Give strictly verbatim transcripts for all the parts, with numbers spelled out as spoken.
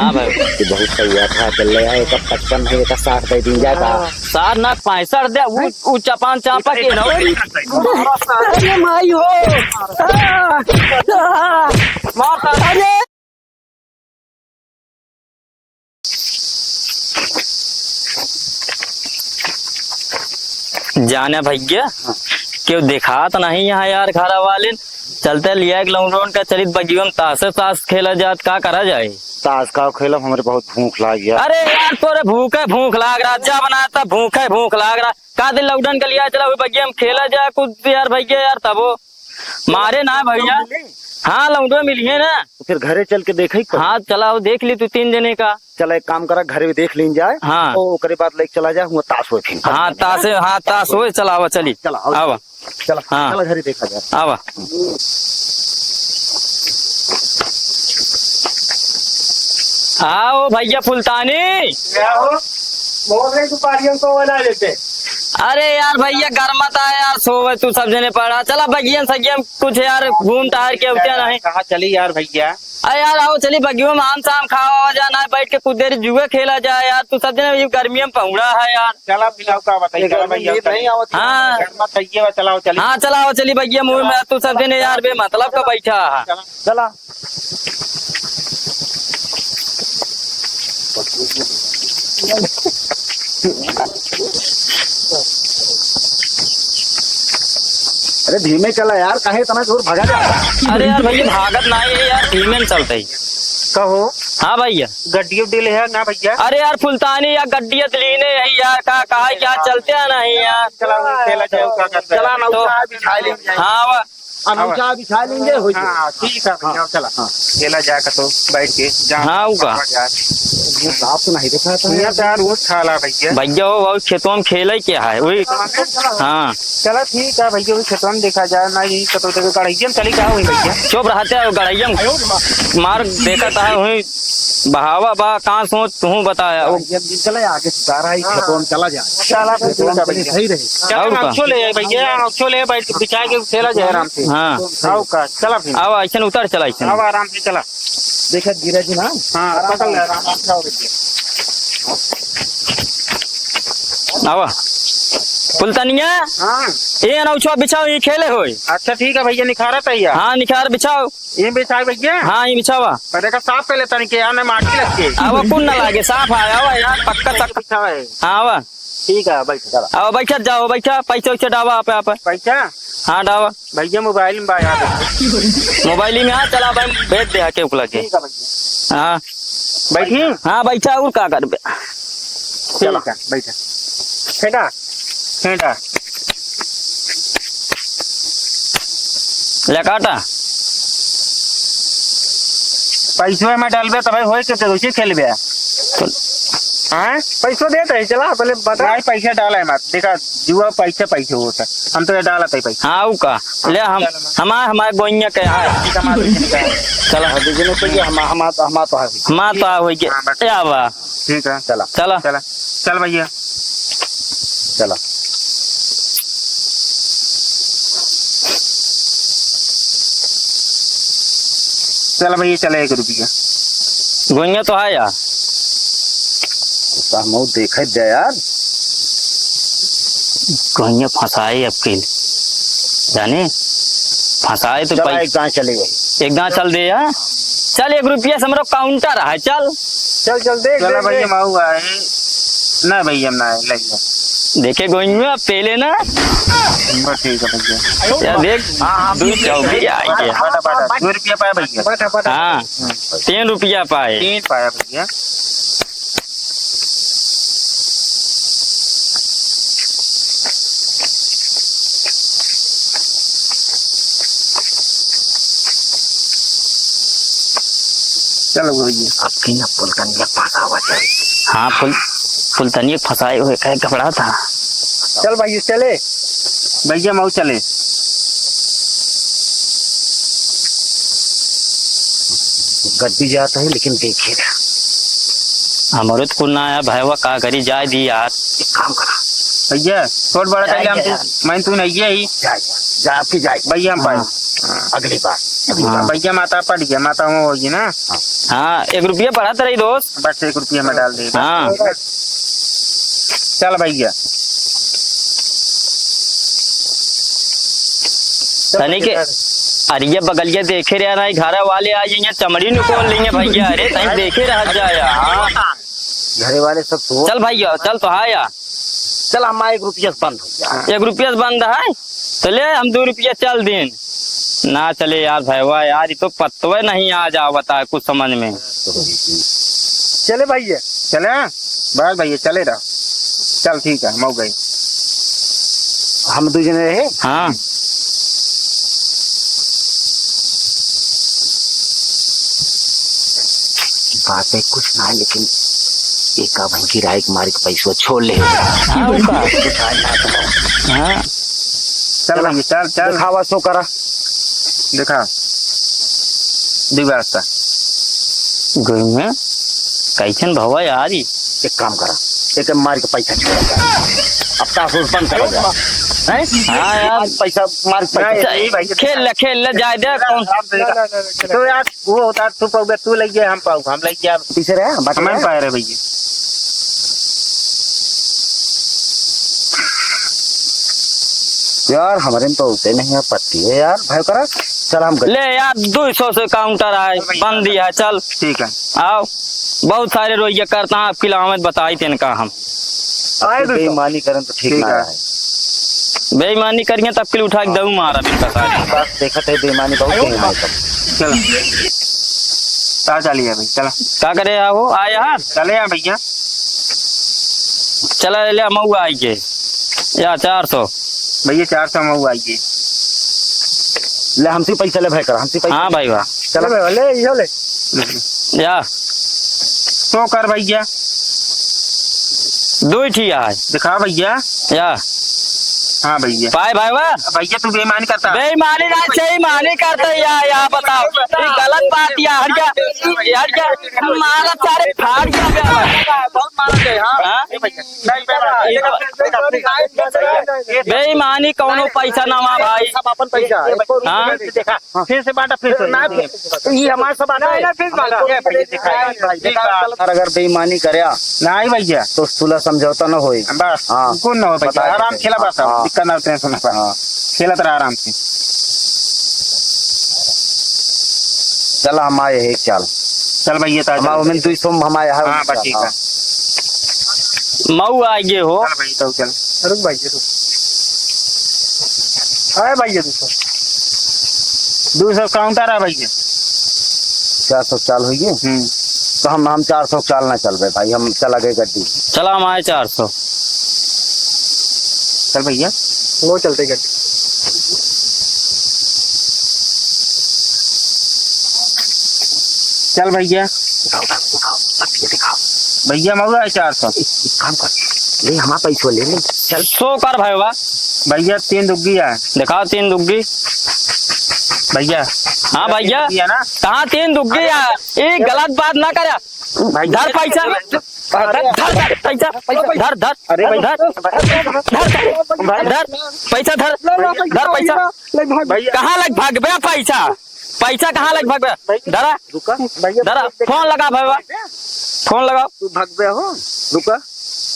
हाँ भाई। कि बहुत सही है, था चल रहा है, एक पचपन है, एक साठ दे दी जाए का। साठ ना पैंसठ दे, उ, उ चपान चापा के ना। अरे माई हो। मार। अरे। जाने भैया, हाँ। केहू देखात नहीं यहाँ यार, घर वाले चलते लिया एक लौंडोन का चलित बगियों में तासे तास खेला जात, का करा जाए? तास का खेलब, हमरे बहुत भूख लाग गया। अरे यार, तोरे भूखे भूख लाग रहा, जा बनाता भूखे भूख लाग रहा। का दिन लौंडन के लिया चला हुई बगिया में खेला जाए कुछ यार, भैया यार, तबो मारे ना भैया। हाँ, लौंडो मिली है ना। तो फिर घरे चल के देखे ही पड़ी। हाँ, चला, वो देख ली तू तीन जने का। चला, एक काम करा, घरे भी देख लीन जाए। हाँ। तो ओकरे बाद लेके चला जाए, हुआ तास होए फिर। हाँ, तास है, हाँ, तास होए, चला, आवा, चली। चला, आवा। आवा। चला, हाँ। चला, घरे देखा जाए। आवा। आओ भैया फुलतानी। क्या हो? बहुत रही सुपारियों को बना लेते। अरे यार भैया, घर मत आए यार, सोवे तू सब जने पड़ा। चला बगियन सगियन कुछ यार घूम टहर के उठे नहीं। कहाँ चली यार भैया? अरे यार, आओ चली बगियों में आम शाम खावा जा ना, बैठ के कुछ देर जुए खेला जाए यार। तू सब जने ये गर्मियों में पहुड़ा है यार। चला फिर आओ का बताइए, ये चला गर्मी भैया, नींद नहीं आवत है। हाँ। गर्मा चाहिए बा, चलाओ चली। हाँ, चलाओ चली बगिया मुँह में, तू सब जने यार बेमतलब का बैठा है। चला। चला। अरे धीमे चला यार, काहे इतना जोर भागा जा? अरे यार भैया, भागत ना है यार, धीमे में चलते ही। कहो। हाँ भैया। गड्डी उड्डी ले है ना भैया? अरे यार फुलतानी यार, गड्डी तो लीने है यार, का, कहा क्या चलते हैं नहीं यार। चला, खेला जाए, का करता है? चला ना, तो उठा बिछा ले। हाँ, वा- अनौठा बिछा लेंगे, हो जाए। हाँ, ठीक है भैया, चला। हाँ। खेला जाए का तो बैठ के, जहाँ हाँ, ऊ का? बैठ जाए। ये साफ तो नहीं दिखा था। यहाँ तो यार रोज खाला भैया। भैया हो, वो खेतों में खेले क्या है? वही। हाँ। चला ठीक है भैया, वही खेतों में देखा जाए ना, यही खेतों में गड़ैया में चली क्या हुई भैया? चुप रहते हो, गड़ैया में मार देखा था, वही बहावा बा, कहाँ सोच तू बताया। वो गड़ैया में चला आगे से सारा ही खेतों में चला जाए। चला, खेतों में ठीक है भैया। सही रहे। चला, और का? अनौठो ले भैया, अनौठो ले बैठ के बिछा के खेला जाए आराम से। हाँ। आओ का, चला फिर। आओ, ऐसे उतर चला, ऐसे। आओ, आराम से चला। देखा गिरा जी ना। हाँ, पकड़ ले, आराम से आओ भैया। आवा। फुलतनिया। हाँ। ए अनौछवा बिछाओ, ये खेले होई। अच्छा, ठीक है भैया, निखारा तैयार। हाँ, निखार बिछाओ। ये बिछाए भैया। हाँ, ये बिछावा। पर देखा, साफ कर लेता नहीं के, यार, ना माटी लग के। आवा, कुन ना लागे, साफ आया, आवा यार, पक्का चक्का। बिछावा है। हाँ, आवा। ठीक है, बैठ। चला। आओ, बैठा जाओ, बैठा, पैसा वैसा डावा आप, आप। पैसा? हाँ, डावा। भैया, मोबाइल में बा यार। मोबाइल में, हाँ, चला भाई, भेज दे, हाँ, केहू के लगे। ठीक है भैया। हाँ। बैठी? हाँ, बैठा, और का करबे? चला। ठीक है, बैठा। फेंटा, फेंटा। ले काटा। पैसवा में डालबे तबे होई के, तो उसे खेलबे। हाँ? पैसो देत है, चला, पहले बता। भाई, पैसा डाला है मत। देखा, जुआ पैसे, पैसे होता है। हम तो ये डालत है पैसा। हाँ, ऊ का? ले, हम, चल, हम। हमार, हमार गोइया के है। ठीक है, हमार गोइया के है। चला। हाँ, दीजिए ना, तो ये हम, हम, हम तो है। हमार तो होई गया। हाँ, बस। ए आवा। ठीक है। चला। चला। चला। चल भैया। चला। चल भैया, चला एक रुपया। गोइया तो है यार। तो हम देखे दे यार। गोइया फंसाए अब के लिए। जाने? फंसाए तो चला, पै- एक गाँव चले गए। एक गाँव चल दे यार। चल, एक रुपया से हमरो काउंटर है, चल। चल, चल, देख, चला देख, भैया, देख। माऊ आए। ना भैया, ना आए, ले जा। देखे गोइया, पेले ना। बस ठीक है भैया। या देख, हाँ, हाँ, दुई चौकी आ गया। बटा, बटा, दो रुपया पाए भैया। बटा, बटा। हाँ, तीन रुपया पाए। तीन पाया भैया। चलो भैया। आपकी ना फुलतनिया फंसावा जाए। हाँ, फुल-, फुलतनिया फंसाए हुए कहे घबरा था। चल भैया, चले। भैया, मऊ चले। गड्डी जाता है, लेकिन देखे था। हमरो तो कुल ना आया, भैया, का करी, जाए दी यार। एक काम करा। भैया, छोट बड़ा जाए कर ले, हम जा तू, यार। मैं तू नहीं है ही। जा, जा, जा, आपकी जाए। भैया, हम पाए। हाँ, अगली बार। हाँ। भैया माता पड़ गया, माता में होगी ना। हाँ, एक रुपया बढ़त रही दोस्त। बस एक रुपया में डाल दे। हाँ। चल भैया। तनी के अरिया बगलिया देखे रहे ना, घर वाले आ जाइए, चमड़ी निकोल लेंगे भैया। अरे तनी देखे रह जाए। हाँ। घरे वाले सब तो चल भैया, चल तो हाँ यार। चल, हम एक रुपया से बंद हो गया। एक रुपया से बंद है, तो ले हम दो रुपया चल दिन। ना चले यार भैया, यार ये तो पत्तवे नहीं आ जावता है कुछ समझ में। चले भैया। चले? बस भैया, चले रहो। चल ठीक है, हम गए। हम दो जने रहे। हाँ। बातें कुछ ना है, लेकिन एक अब की राय मार के पैसवा छोड़ ले। हाँ, का? हाँ। चल भैया, चल, चल। दिखावा सो करा। दिखा। दिवा रास्ता। गई में? कैसन भवा यार ई? एक काम करा, एक मार के पैसा छोड़ दे। अब का सोच बंद करा जा। हैं? हाँ यार। आज पैसा मार के पैसा। नहीं, नहीं भाई, खेल ले, खेल ले, जाए दे, कौन? तो यार, वो होता तू पाऊ, तू लग गया, हम पाऊ, हम लग गया। पीछे रहे, बच हमें गए। पाए रहे भैया। यार, हमरे में तो होते नहीं है, पत्ती है यार, भाई करा। चल, हम ले यार, दो सौ से काउंटर आए, बंदी है, चल। ठीक है। आओ, बहुत सारे रोइया करता है, आपकी लामत बताई तेन का हम। आए दो सौ। बेईमानी करन तो ठीक ठीक ना है। है। बेईमानी करिए तब के लिए उठा के दऊ मारा बिल्कुल सारे। बस देखत है, बेईमानी बहुत आयो। तेज है तब। चलो। ता चलिए भाई, चला। का करे हो? आ यहाँ। चले यहाँ भैया। चला ले, ले, मऊआ आई के। या, चार सौ। भैया, चार सौ मऊआ आई के। ले, हमसे पैसा ले भाई कर, हमसे पैसा हाँ ले। भाई, वाह। चला। ले, ले, इहो ले। या। सौ कर भैया। दुई ठी आय। दिखा भैया। या। हाँ भैया। पाए भाई वाह। भैया, तू बेईमानी करता। बेईमानी ना, बेईमानी करता या, या बताओ। ये गलत बात या, हट जा। हट जा। मारा सारे फाड़ जा। बहुत मारा गए, हाँ। हाँ? नहीं भैया। नहीं, नहीं, नहीं, नहीं, नहीं, नहीं, नहीं, नहीं, बेईमानी कौनो पैसा ना वा भाई। सब अपन पैसा है। हाँ? देखा, हाँ। फिर से बांटा, फिर से। ना, ये हमारे सब बांटा है। ना, फिर बांटा। ये भैया, देखा, ये भाई, देखा। अगर बेईमानी करया, नहीं भैया। तो सुलह समझौता न होई। बस, हाँ। कौन ना हो भैया, बता आराम देते खेला हैं। बस, हाँ। दिक्कत ना, टेंशन ना। हाँ। खेलत रहा आराम से। चल, हम आए हैं, चल। चल भैया, ता हमारे चल। उमें दुई सौ में हम आए हैं, हाँ, बस चल, ठीक हाँ। है। मऊ आ गए हो। चल भाई, तो चल। रुक भाई, रुक। अरे भाई, ये दो सौ। दो सौ काउंटर है भाई। चार सौ चाल होइए। हम्म। तो हम, हम चार सौ चाल ना चलबे भाई, हम चला गए गड्डी। चला हम आए चार सौ। चल भैया। वो चलते गड्डी। चल भैया। दिखाओ, दिखाओ, सब ये दिखाओ। भैया, मऊआ है चार सौ। एक, एक काम कर, ले हमारा पैसो ले ले, चल। सौ कर भाई बा। भैया, तीन दुग्गी है। दिखाओ तीन दुग्गी। भैया। हाँ भैया। तीन दुग्गी है ना? कहाँ तीन दुग्गी है? ये गलत बात ना करे। भैया। धर पैसा। धर, धर, धर, पैसा। धर, धर। अरे भाई। धर, धर, धर, धर, पैसा धर। धर पैसा। भैया। कहाँ लग भागबे पैसा? पैसा कहाँ लग भागबे? धरा। रुका। भैया, धरा। फोन लगा भाई। फोन लगाओ। तू भागबे हो? रुका।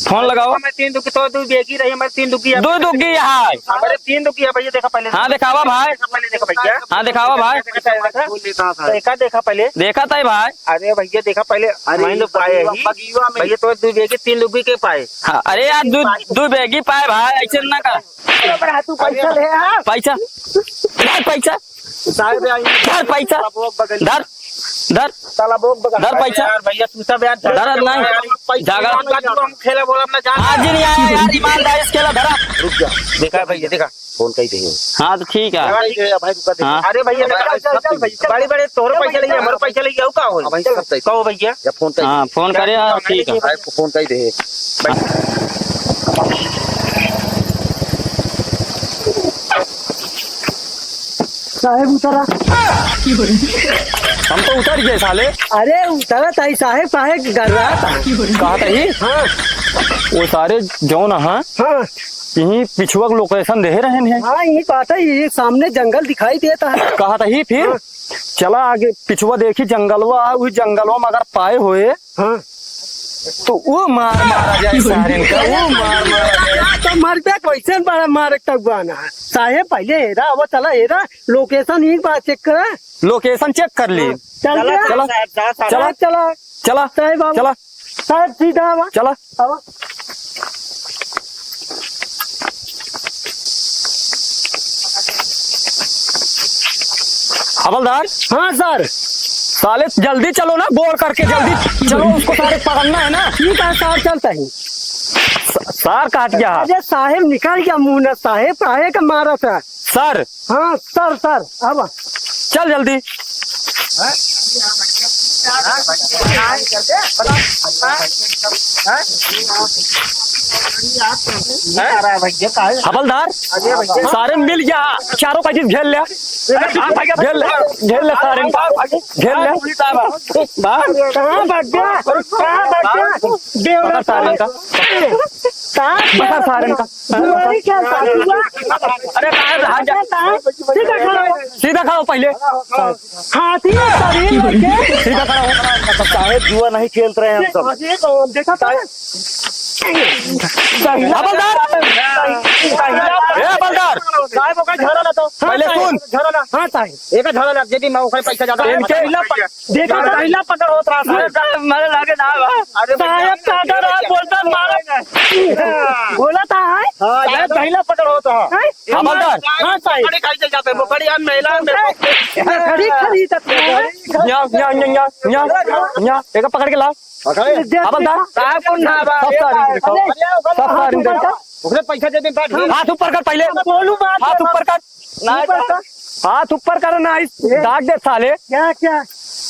फोन लगाओ। हमें तीन दुग्गी तो दो बेगी रही, हमारे तीन दुग्गी है। दो दुग्गी है। हमारे तीन दुग्गी है भैया, देखा पहले। हाँ, दिखावा भाई। देखा पहले, देखा भैया। हाँ, दिखावा भाई। देखा, देखा। देखा, देखा पहले। देखा था भाई। अरे भैया, देखा पहले। अरे, मैं तो पाए बगिया, ही। बगिया में। भैया, तो दो बेगी, तीन दुग्गी के पाए। हाँ, अरे यार, दो, दो बेगी पाए भाई, ऐसे ना कर। अरे, तू पैसा ले आ। पैसा। यार, पैसा। साहब, यार, धर पैसा। तालाबोक बगल। धर, धर। तालाबोक बगल। धर पैसा। अरे यार, भैया, तू सब यार, धर नहीं। पैसा जागा। हम खेला बोला अपना जान। आज नहीं आया यार, ईमानदारी से खेला, धरा। रुक जा। देखा भैया, देखा। फोन कई दे। हाँ, तो ठीक है। भाई, भाई, रुका दे। हाँ। अरे भैया, देखा, चल, चल, चल, भैया। बड़े, बड़े, तोहरो पैसा ले, हमरो पैसा ले, का हो? भाई, सब सही। कहो भैया। या फोन कई हाँ, दे। फोन करे, हाँ, ठीक है। भाई, फोन कई दे। भाई। साहेब उतरा। हम तो उतर गए साले। अरे उतरत ही साहेब, काहे डर रहा था? कहा था ही? हाँ। वो सारे जौन, हाँ? हाँ। यहीं पिछुआ के location देहे रहेन हैं। हाँ, यही बात है, ये सामने जंगल दिखाई देता है। कहा था ही फिर? हाँ। चला आगे पिछुआ देखी जंगलवा, आ वही जंगलवा में अगर पाए होए हाँ। तो वो मार मारा जाए सारेन का, वो मार मारा जाए। तो मर बे, कैसे बड़ा मारे तक बना है? साहेब पहले हेरा, वो चला हेरा, location ही बात check करा। Location check कर ली। हाँ, चल चला, बे। चला, चला, चला, चला। चला, चला। साहेब बाबू। चला। साहेब सीधा आवा। चला। आवा। हवलदार। हाँ सर। साले जल्दी चलो ना, गोड़ करके जल्दी चलो, उसको सारे पकड़ना है ना। ठीक है सर, चलता ही। स-, सर काट गया। अरे साहेब निकल गया मुंह ना, साहेब काहे का मारा था? सर। हाँ सर, सर अब। चल जल्दी। हवलदार, सारे मिल गया, चारों का चीज घेर लिया, घेर ले, घेर ले सारे, घेर ले। कहाँ भाग गया? कहाँ भाग गया? बेवड़ा पकड़ सारे का। कहाँ? पकड़ सारे का। बुआई क्या साथी हुआ? अरे, कहाँ भाग गया? सीधा खड़ा हो। सीधा खड़ा हो पहले। हाथी है शरीर लेके। सीधा खड़ा हो। साहेब, जुआ नहीं खेलते रहे हम सब। देखा था? हवलदार। ए, हवलदार। साहेब, ओकर झाड़ा ला तो। पहले सुन। झाड़ा ला। हाँ, साहेब। एक झाड़ा ला, यदि मैं ओकर पैसा ज्यादा इनके देखा था? पहला पकड़ होत रहा, साहेब। अरे, साहेब, मरे लागे ना बा। अरे, साहेब, काटा रहा, बोलता मारा। बोला था, है? हाँ, ये पहला पकड़ होत रहा। हैं? हवलदार। हाँ, साहेब। बकरी खाई चल जाते, बकरी हम मेला में। बकरी खरीदत है। न्या, न्या, न्या, न्या, न्या, न्या, एका पकड़ के लाओ। पकड़े। हवलदार। साहेब, कौन ना बा? सब सारे देखो। अरे, सब सारे देखो। ओकरे पैसा दे दे, बात। हाथ ऊपर कर पहले। बोलू बात। हाथ ऊपर कर। ना, ऊपर कर। हाथ ऊपर कर ना, इस ए। दाग दे साले। क्या, क्या?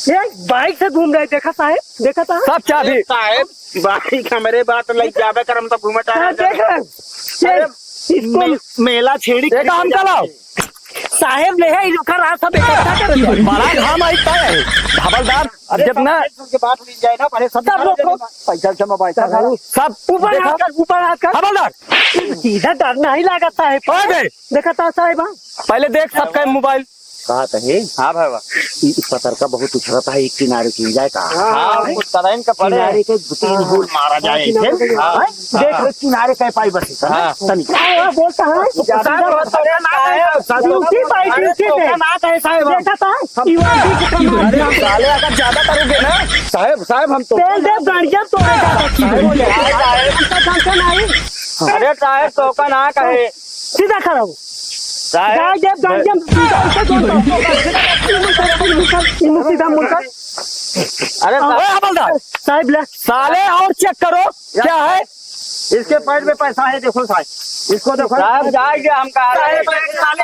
ये bike से घूम रहे, देखा साहेब? देखा था? सब चाबी। अरे साहेब, bike हमरे बात लई जाबे कर, हम तो घूमे हाँ, टहरे देख रहे हैं। ये अरे, इसको मे-, मेला छेड़ी ये काम चलाओ। साहेब ले है, इनका रात सब इकट्ठा कर दो। बड़ा घाम आई तय है। हवलदार, अरे, जितना सब के बात मिल जाए ना, पहले सब सब लोग को पैसा जमा, पैसा सब ऊपर देखा? हाथ कर, ऊपर हाथ कर। हवलदार। सीधा डर नहीं लगा साहेब। ओए बे। देखा था साहेब, हाँ? पहले देख सबका mobile। कहा तहे? हाँ भाई, वाह। ई पतरका बहुत उछलत है, एक किनारे की जाए का? हाँ, हाँ, कुछ तरह इनका पड़े। किनारे के तीन गोल मारा जाए, हाँ, फिर? हाँ। देख लो, किनारे कह पाई बस, हाँ। तनी। हाँ, हाँ, बोलता है। ज्यादा साहब, बोलता है, ना है, साहब। ड्यूटी पाई, अरे, ड्यूटी पे। ना है, साहब। देखा था? हम ई वाली की कमाल। अरे, साले, अगर ज्यादा करोगे ना, साहब, साहब, हम तो तेल दे, गाड़ियाँ तोड़ेगा। साहब, बोले, हाँ, साहब। हमका ढंग से नहीं। अरे, साहब, तो का ना कहे। सीधा खड़ा हो। साहब। गाय देव, गाय देव, सीधा उसे दो तो। मुंह सीधा, मुंह सीधा। अरे, ओए, हवलदार। साहब, ले। साले, और check करो, क्या है? इसके पैंट में पैसा है, देखो साहब, इसको देखो। साहब, जाएंगे हम कहा रहे हैं। साहब,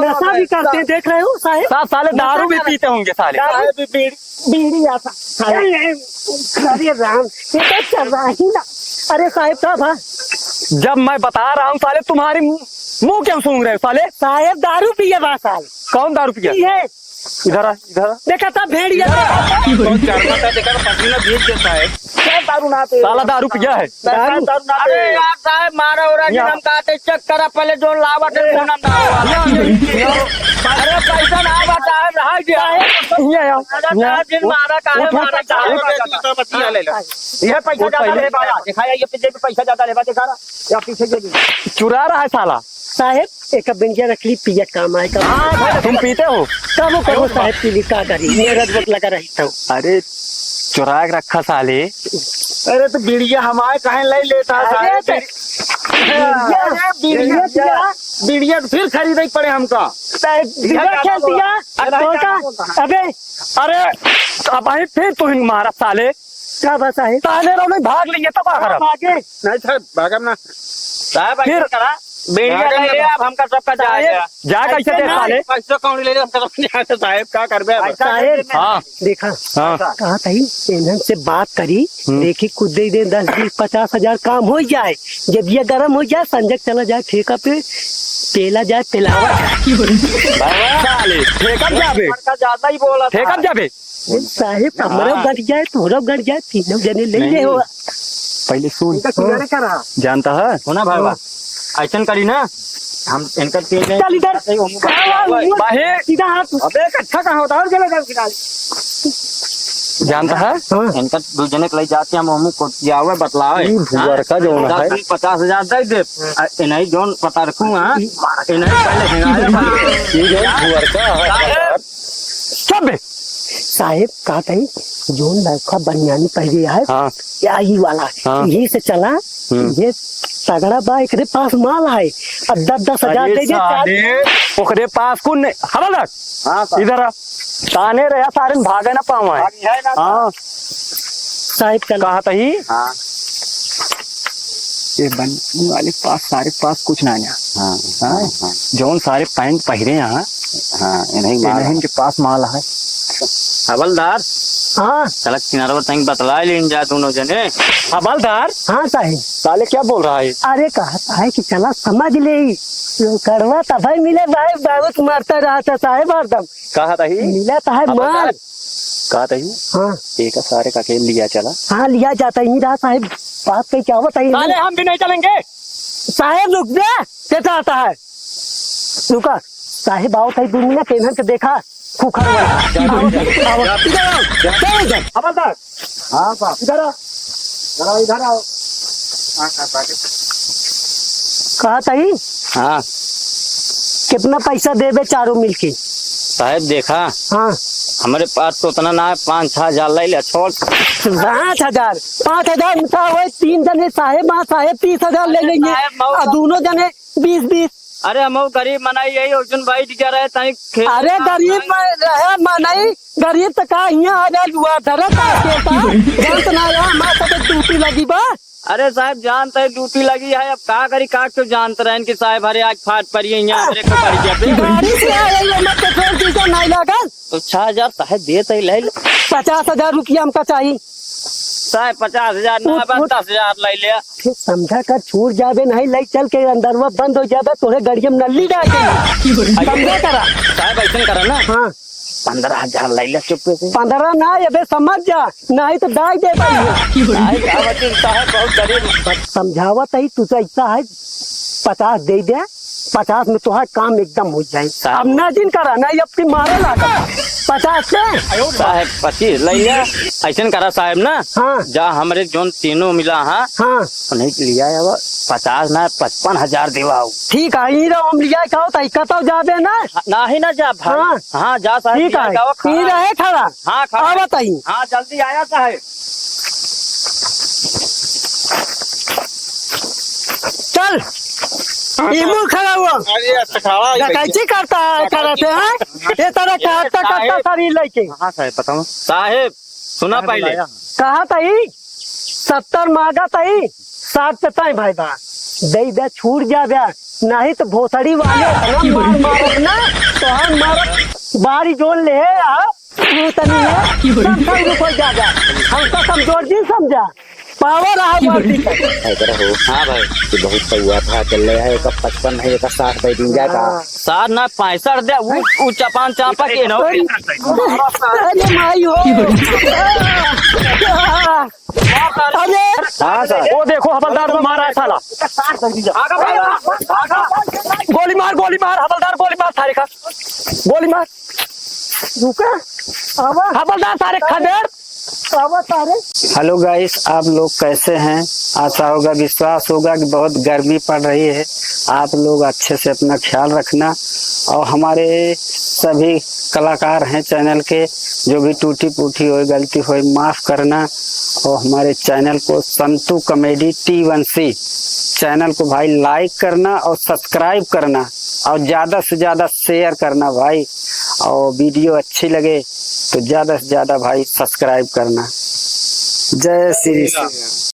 नशा भी करते हैं, देख रहे हो साहब? साहब, साले दारू भी पीते होंगे साले। दारू भी, बीड़ी, बीड़ी आता। अरे, अरे राम, ये तो चल रहा ही ना। अरे साहब, का भा? जब मैं बता रहा हूँ साले, तुम्हारी मुंह, मुंह क्यों सूंघ रहे हो साले? साहब, दारू पिए बा साल। कौन दारू पिया? पिए। इधर आ, इधर आ। देखा था भेड़िया। बहुत गर्मा था, देखा था पसीना भीग गया साहब। क्या दारू ना पे? साला दारू पिया है। दारू? दारू ना पे। अरे यार साहब, मारा उरा के यहाँ। हम कहते check करा पहले, जो लावत है, पूनम दारू वाला। यहाँ, यहाँ, यहाँ। अरे पैसा ना बता, रह गया। यहाँ, यहाँ, यहाँ। दिन मारा, काहे उठ, उठ, मारा, उठ, चाहे उठ। मारा। ये पैसा उठ ज्यादा पहले। ले बा, दिखाया, ये पीछे भी पैसा ज्यादा ले बा, दिखा रहा। या पीछे के भी। चुरा रहा है साला। साहेब, एक बिंदिया रख ली, पिया काम आए, काम हाँ, आए। तुम पीते हो? कबो, कबो साहेब पी ली, का करी? मेरा जरूरत लगा रही तो। अरे, चुरा के रखा साले। अरे, तो बिड़िया हमारे काहे ले लेता है अरे, साहेब? तो बिड़िया, अरे, बिड़िया, बिड़िया, बिड़िया। बिड़िया तो फिर खरीदे पड़े हमका। साहेब, बिड़िया क्या खेल दिया? अरे, तो क्या का? बोलता है? अबे। अरे, अब आई फिर तू ही मारा साले। का बा साहेब? ताने रहो नहीं, भाग लिए तो का करब? भागे। नहीं साहेब, भागम ना। साहेब, फिर ऐसा करा, बीड़िया ले ले, अब हमका सबका जाए दे। जा कैसे दे साले? पैसा कौन ले ले, हमका सब जाए दे साहेब, का करबे अब? साहेब, हाँ। देखा, हाँ। कहा था ही, इन्हन से बात करी, हम्म। देखी कुछ दे दे, दस, बीस, पचास हजार काम हो जाए। जब ये गरम हो जाए, संजय चला जाए ठेका पे, पेला जाए, पेलावा जाए। बाबा, साले, ठेका पे जाबे। लड़का ज्यादा ही बोला था। ठेका पे जाबे। साहेब, हमरो हाँ। गट जाए, तोहरो गट जाए, तीनों जने ले नहीं। ले हो। पहले सुन। इनका किनारे का रहा? जानता है? सुना भाई, हाँ। ऐसन करी ना, हम इनका तीन जने चल इधर। सही, हम बाहेर। सीधा हाथ। अबे, इकट्ठा कहाँ होता है? और चलो, चलो, किनारे। जानता है? हाँ। इनका दो जने के लिए जाते हैं, हम हमको जावे, बतलावे। ई भुअर का जौन है। दस बीस पचास हजार दे दे। आ, इन्हीं जौन पता रखूँ, हाँ? इन्हीं पहले हिंगाए। ई जौन भुअर का है, साहेब। चुप बे। साहेब, कहत हई, जौन लड़का बनियानी पहिरे है, हाँ। या ई वाला, हाँ। यही से चला, हम्म। ये तगड़ा बा, एकरे पास माल है, अब दस दस हजार अरे दे दे, साले, ओकरे पास कुन नहीं, हवलदार, हाँ, सर। इधर आ, ताने रहे, सारे भागे ना पावा है। भागी है ना, सर। हाँ। साहेब, चला। कहत हई, हाँ। ये बन वाले पास, सारे पास कुछ ना आया। हाँ, हाँ? हाँ, हाँ। जौन सारे पैंट पहिरे हैं, हाँ, इन्हीं माल इन्हीं के पास माल है। हवलदार। हाँ। चला किनारवा तंग बतला लेन जा दोनों जने। हवलदार। हाँ साहेब। साले क्या बोल रहा है? अरे कहत है कि चला समझ ले, कड़वा तबै मिले भाई, बहुत मरता रहता साहेब हरदम। कहत ही? मिला तो है हवलदार। माल। कहत ही? हाँ। एक सारे का के लिया चला। हाँ, लिया जाता ही रहा साहेब, बात कही क्या होता ही साले, नहीं। हम भी नहीं चलेंगे। साहेब रुक जा, कैसा आता है? रुका, साहेब आओ, कहीं दुनिया के इन्हन के देखा, खुखर वाला। आओ, आओ, इधर आओ, चलो इधर। हवलदार। हाँ साहब। इधर आओ, जरा इधर आओ। हाँ, हाँ, बाकी। कहा ताई? हाँ। कितना पैसा देबे चारों मिलके? साहेब देखा, हाँ। हमरे पास तो उतना ना है, पाँच छह हजार ले ले, छोड़। पाँच हजार? पाँच हजार में का होए, तीन जने साहेब, हाँ साहेब तीस हजार ले लेंगे, साहेब, मऊ और दोनों जने बीस बीस। अरे, हम गरीब मनाई, यही अर्जुन भाई दिया रहे, ताई खेत अरे, में गरीब काम म-, रहे मनाई, गरीब त का हियाँ आ जाए, दुआ धरे, ताश खेलता, जानत ना रहा, हमार सबके ड्यूटी लगी बा। अरे साहेब, जानत है ड्यूटी लगी है, अब का करी, का क्यों जानत रहन कि साहेब, अरे आज फाट पड़ी है, यहाँ हमरे को पड़ी गया। गाड़ी से आए, ये मत पेट्रोल डीजल नहीं लागल। तो छह हजार साहेब देत ही, ले ले। पचास हजार रुपया हमका चाही। साहेब, पचास हजार ना, उठ, बस उठ। दस हजार ले ले। फिर समझा कर, छूट जाबे नहीं, ले चल के अंदरवा बंद हो जाबे, तोरे गड़िया में नली डाल के। समझा करा। साहेब, ऐसन करा ना। हाँ। पन्द्रह हजार ले ले चुप्पे से। पन्द्रह ना, अबे समझ जा, नहीं तो डाल दे भाई। साहेब, का बचिन, साहेब, बहुत गरीब। समझावत ही, तू तो ऐसा है, पचास दे दे। पचास में तोहार काम एकदम हो जाए। साहब। अब ना जिन करा, ना ये अपनी मारे लागा। पचास से? साहब, पच्चीस ले लिया। ऐसन करा साहब ना, हाँ। जा हमरे जोन तीनों मिला, हाँ। हाँ। उन्हीं के लिया अब पचास ना, पचपन हजार देवा हो। ठीक है, यहीं रहो, हम लिया का होता है, कतौ जाबे ना। हाँ, ना ही ना जा भाई। हाँ। हाँ, जा साहब, ठीक लिया है, का हो, खड़ा यहीं है। रहे खड़ा। हाँ, खड़ा। अब बताइए। हाँ, जल्दी आया साहब। चल, हाँ, ई मुंह खड़ा हुआ। अरे, अच्छा, खड़ा है डकैती करता है, करते हैं। ये तरह काटता, काटता साहब। शरीर लेके। हाँ, साहब, बताओ। साहेब, सुना साहब पहले। बुलाया। कहा था ई? सत्तर मांगा था ई, साठ पे ताई भाई बा। दे दे, छूट जा बे। नहीं तो भोसड़ी वाले इतना मार मारब ना, तो हम मारब बारी जोन ले, हाँ? तू तनी है, की बोली? सब सौ रुपये ज्यादा। हमका कमजोर जिन समझा। पावर आ वर्दी का। ऐसा हो। हाँ भाई। ये बहुत सौआ था, चल रहा है, एक पचपन है, एक साठ दे दिन जाता। हाँ। साठ ना, पैंसठ दे, उ, उ चपान चापा के ना। अरे माई हो। की बोली? अरे। हाँ सर। वो देखो, हवलदार को मारा है साला। गोली मार, गोली मार, हवलदार, गोली मार, सारे का। गोली मार। रुका, आवा। हवलदार सारे खदेड़। आवा सारे। Hello guys, आप लोग कैसे हैं? आशा होगा, विश्वास होगा कि बहुत गर्मी पड़ रही है। आप लोग अच्छे से अपना ख्याल रखना और हमारे सभी कलाकार हैं channel के, जो भी टूटी फूटी होए, गलती होए, माफ करना। और हमारे channel को संतू comedy T one C channel को भाई like करना और subscribe करना और ज्यादा से ज्यादा share करना भाई। और video अच्छी लगे तो ज्यादा से ज्यादा भाई subscribe करना। जय श्री राम।